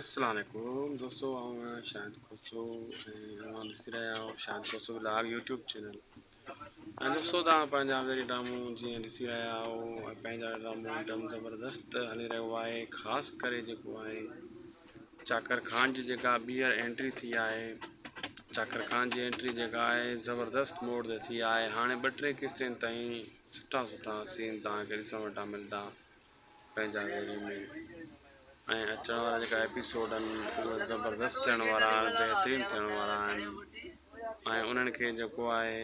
السلام عليڪم دوستو آئون آهيان شاهد کوسو ۽ اوهان ڏسي رهيا آهيو Shahid Khoso vlog YouTube channel ۽ دوستو توهان پنهنجا ويري ڊرامو جيئن ڏسي رهيا آهيو ۽ پنهنجا ڊرامو هڪدم زبردست هلي رهيو آهي خاص ڪري جيڪو آهي چاڪر خان جي جيڪا ٻيهر انٽري ٿي آهي چاڪر خان جي انٽري جيڪا آهي زبردست موڙ تي ٿي آهي هاڻي ٻه ٽي قسطين تائين سٺا سٺا سين توهان کي ڏسڻ وٽان ملندا پنهنجا ويري ۾ ۽ اچڻ وارا جيڪا ايپيسوڊ آهن اهي زبردست ٿيڻ وارا آهن بهترين ٿيڻ وارا آهن ۽ انهن کي جيڪو آهي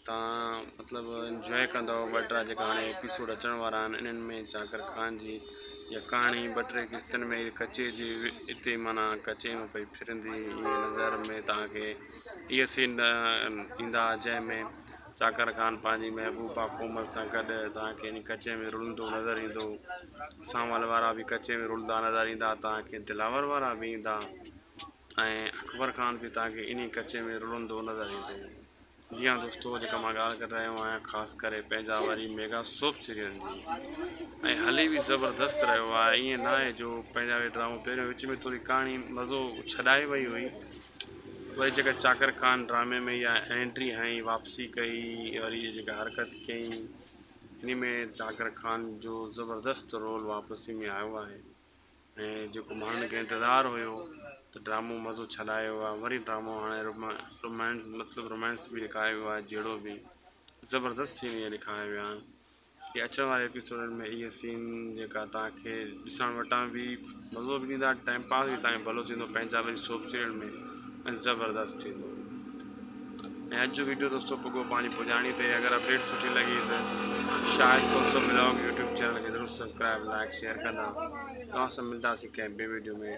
تان مطلب انجوائي ڪندو ٻه ٽا جيڪا هاڻي ايپيسوڊ اچڻ وارا آهن انهن ۾ چاڪر خان جي يا ڪهاڻي ٻه ٽي قسطن ۾ ڪچي جي اتي معنيٰ ڪچي ۾ پئي ڦرندي ائين نظر ۾ تانکي اهي سين ايندا جنهن ۾ چاڪر خان پنهنجي محبوبه ڪومل سان گڏ توهان کي ان ڪچي ۾ رلندو نظر ايندو. سانول وارا به ڪچي ۾ رلندا نظر ايندا، توهان کي دلاور وارا به ايندا ۽ اڪبر خان به توهان کي انهي ڪچي ۾ رلندو نظر ايندو. جي ها دوستو جيڪا مان ڳالهه ڪري رهيو آهيان خاص ڪري پنهنجا واري ميگا سوپ سيريل جي ۽ هلي به زبردست رهيو آهي ائين ناهي جو پنهنجا واري ڊرامو پهريون وچ ۾ ٿوري ڪهاڻي مزو ڇڏائي وئي هئي وري جيڪا چاڪر خان ڊرامي ۾ اها انٽري هنئي واپسي ڪئي وري اها جيڪا حرڪت ڪيائين انهي ۾ چاڪر خان جو زبردست رول واپسي ۾ آيو آهي ۽ جيڪو ماڻهن کي انتظار هيو ته ڊرامو مزو ڇڏايو آهي وري ڊرامو هاڻي رومانس مطلب رومانس به ڏيکاريو ويو آهي جهيڙو به زبردست سين اهي ڏيکاريا ويا آهن ڪي اچڻ واري ايپيسوڊن ۾ اهي سين جيڪا توهان کي ڏسڻ وٽان به مزو به ڏيندا ٽائيم پاس به توهان جو ڀلو ٿيندو پنهنجا وري سوپ سيريل ۾ ۽ زبردست ٿيندو ۽ اڄ جو ويڊيو دوستو پڳو پنهنجي پڄاڻي تي اگر اپڊيٽ سٺي لڳي ته Shahid Khoso blog YouTube channel کي ضرور سبسڪرائب لائڪ شيئر ڪندا توهان سان ملنداسين ڪنهن ٻي ويڊيو ۾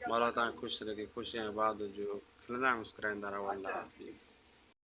مولا توهان خوش رکي خوش ۽ آباد هجو کلندا مسڪرائيندا رهو الله حافظ.